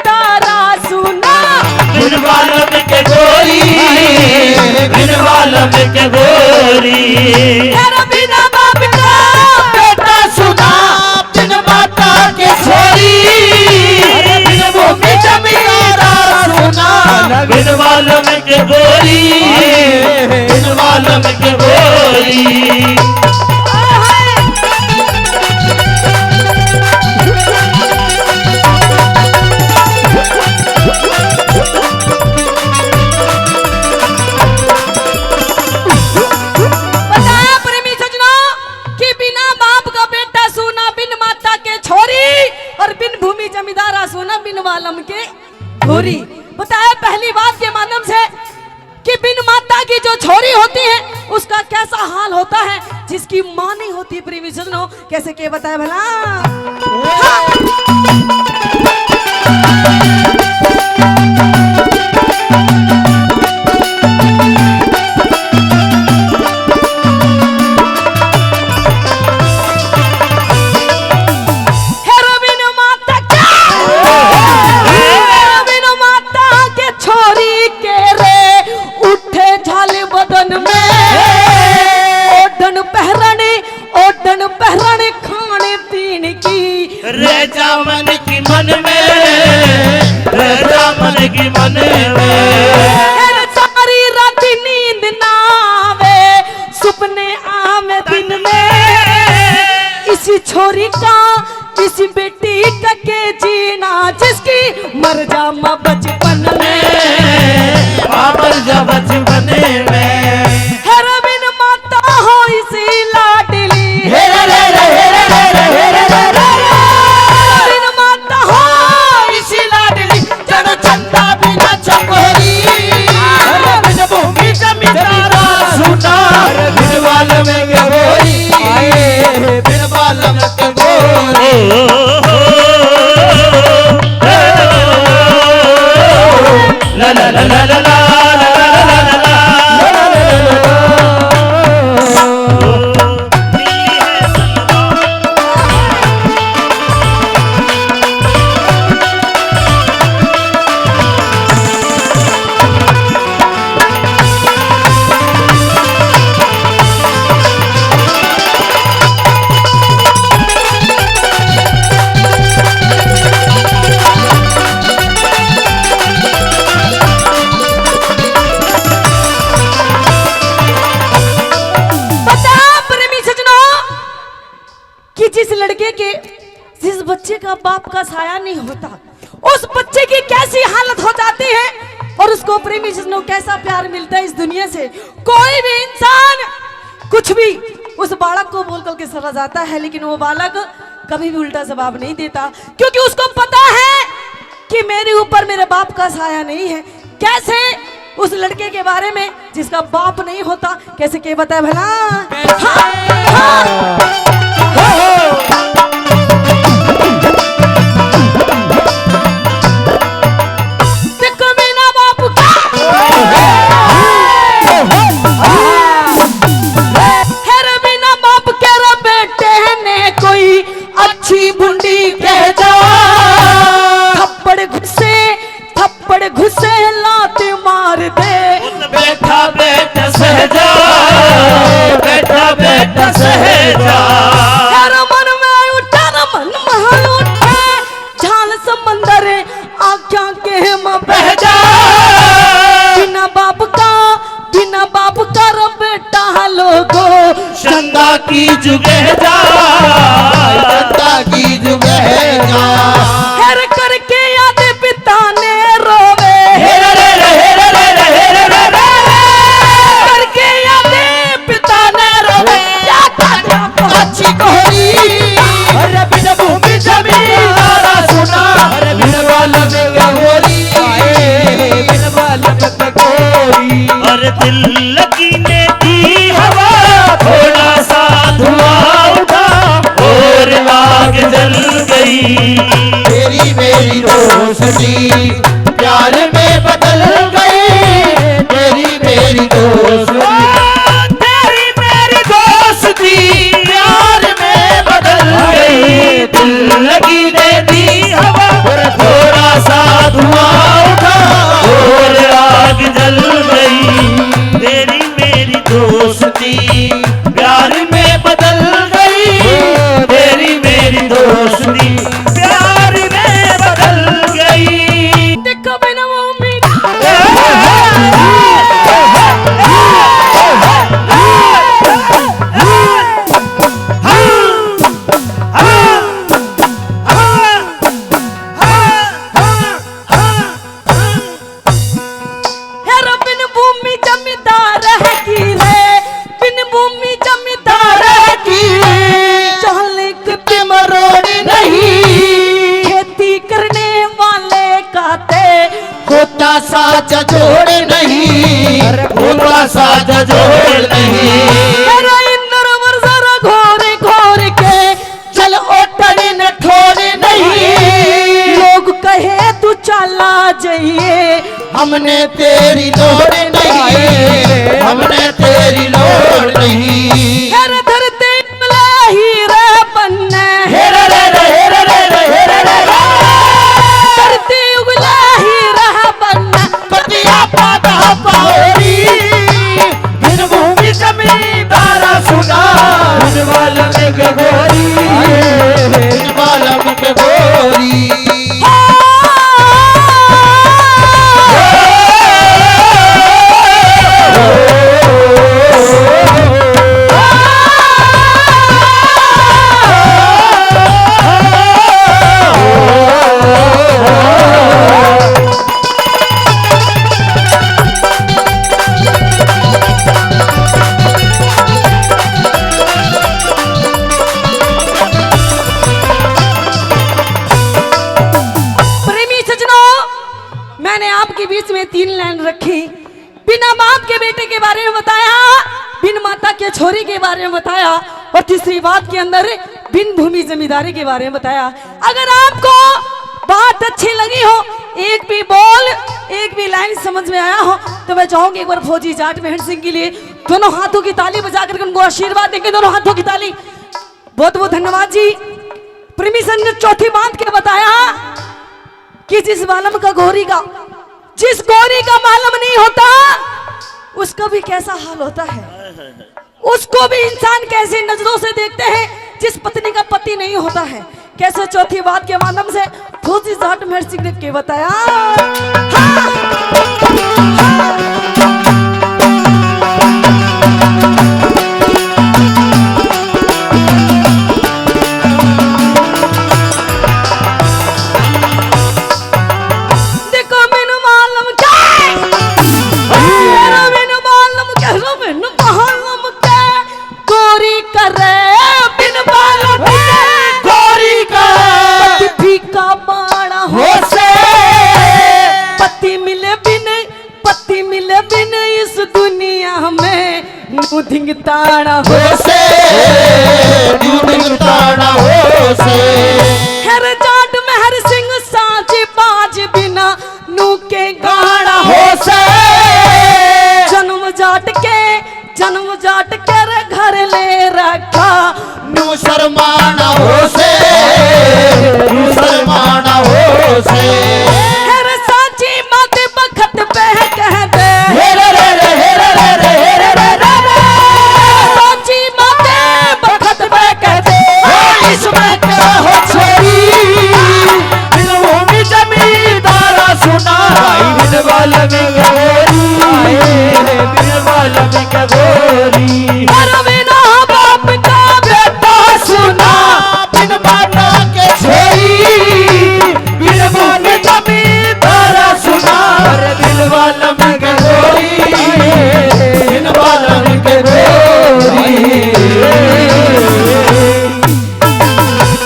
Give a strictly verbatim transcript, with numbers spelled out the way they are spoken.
तारा सुना। बिन बालम के गोरी, बिन बालम के गोरी। अरे बिना बाप का बेटा सुना, बिन माता के छोरी। अरे बिन भूमि जमींदारा सुना, बिन बालम के गोरी, बिन बालम के गोरी। बताया प्रेमी सजनों कि बिना बाप का बेटा सूना, बिन माता के छोरी और बिन भूमि जमींदारा सूना, बिन बालम के गोरी। बताया पहली बात के माध्यम से कि बिन माता की जो छोरी होती है उसका कैसा हाल होता है, जिसकी माँ नहीं होती प्रेमी सजनों। कैसे के बताया भला? हेर बिन माता के, हेर बिन माता के छोरी के रे, उठे झाल बदन में, ओढ़न पहरन, ओढ़न पहरन खाने पीने की। रह जा मन की मन में, रह जा मन की मन में। अरे सारी रात नींद ना आवे, सुपने आवे दिन में। इसी छोरी का, इसी बेटी का के जीना, जिसकी मर जा माँ बचपन में। आ मर जा बचपन में। हेर बिन माता हो इसी लाडली। हेर रे रे, हेर रे रे, हेर रे रे। बिन माता हो इसी लाडली, जन चंदा बिना चकोरी। अरे बिन भूमि जमींदारा सुना, बिन बालम के गोरी। बिन बालम के गोरी। ला ला ला ला ला। बता प्रेमी सजनों कि जिस लड़के के, जिस बच्चे का बाप का साया नहीं होता, उस बच्चे की कैसी हालत हो जाती है और उसको प्रेमी सजनों कैसा प्यार मिलता है इस दुनिया से। कोई भी इंसान कुछ भी उस बालक को बोल करके चला जाता है, लेकिन वो बालक कभी भी उल्टा जवाब नहीं देता, क्योंकि उसको पता है कि मेरे ऊपर मेरे बाप का साया नहीं है। कैसे उस लड़के के बारे में जिसका बाप नहीं होता, कैसे के बताए भला? हाँ, हाँ। हो, हो। देखो बिना बाप का, हेर बिना बाप के रे बेटे ने कोई अच्छी बुंडी कह जा। थप्पड़ घुसे, थप्पड़ घुसे, लात मार दे। बैठा बैठा सहजा, बैठा बैठा सहजा। यार मन में उठा ना मन महल उठे, झाल समंदर आख्या के में बह जा। बिना बाप का, बिना बाप का रे बेटा लोगो, चंदा की जुगह जा, चंदा की जुगह जा। हेर करके याद पिता ने रोवे। हेर रे रे, हेर रे रे, हेर रे रे। करके याद पिता ने रोवे। या ताजा अच्छी कोहरी। अरे बिन भूमि जमींदारा सुना, अरे बिन बालम के गोरी, बिन बालम के गोरी। अरे दिल लगी ने दी हवा, थोड़ा सा धुआं उठा और आग जल गई। तेरी मेरी दोस्ती प्यार में बदल गई, तेरी मेरी दोस्ती। तेरी मेरी दोस्ती प्यार में बदल गई। दिल लगी ने दी हवा, और थोड़ा सा साचा जोड़ नहीं, अरे भूतला साचा जोड़ नहीं। अरे इंदर वर जरा घोर घोर के चल ओटड़ी न ठोर नहीं। लोग कहे तू चाला जाइए, हमने तेरी लोड़ नहीं, हमने तेरी लोड़ नहीं। अरे धरती उगला हीरा बनना। हेरा रे रे, हेरा रे रे, हेरा रे रे। धरती उगला हीरा बनना। पतिया पाता पारी। बिन भूमि जमींदारा सुना। बिन बालम के गोरी। बिन बालम के गोरी। प्रेमी सजनों, मैंने आपके बीच में तीन लाइन रखी। बिना बाप के बेटे के बारे में बताया, बिन माता के छोरी के बारे में बताया, और तीसरी बात के अंदर बिन भूमि जमींदारी के बारे में बताया। अगर आपको बात अच्छी लगी हो, एक भी बोल, एक भी लाइन समझ में आया हो, तो मैं चाहूंगी एक बार फौजी जाट मेहर सिंह के लिए दोनों हाथों की ताली बजा करके उनको आशीर्वाद देंगे। दोनों हाथों की ताली। बहुत बहुत धन्यवाद जी। प्रेमी सजनों, चौथी बात क्या बताया कि जिस बालम का गोरी का, जिस गोरी का मालूम नहीं होता, उसका भी कैसा हाल होता है, उसको भी इंसान कैसी नजरों से देखते हैं। जिस पत्नी का पति नहीं होता है, कैसे चौथी बात के माध्यम से फौजी जाट मेहर सिंह ने के बताया। हाँ। देखो मैनू मालूम के, रो मैनू मालूम के, रो मैनू मालूम के, गोरी करे बिन बालम के, गोरी करे। पति फीका माड़ा हो से, पति मिले बिन, पति मिले बिन इस दुनिया में न्यू धिंगताना हो से, न्यू धिंगताना हो से। हर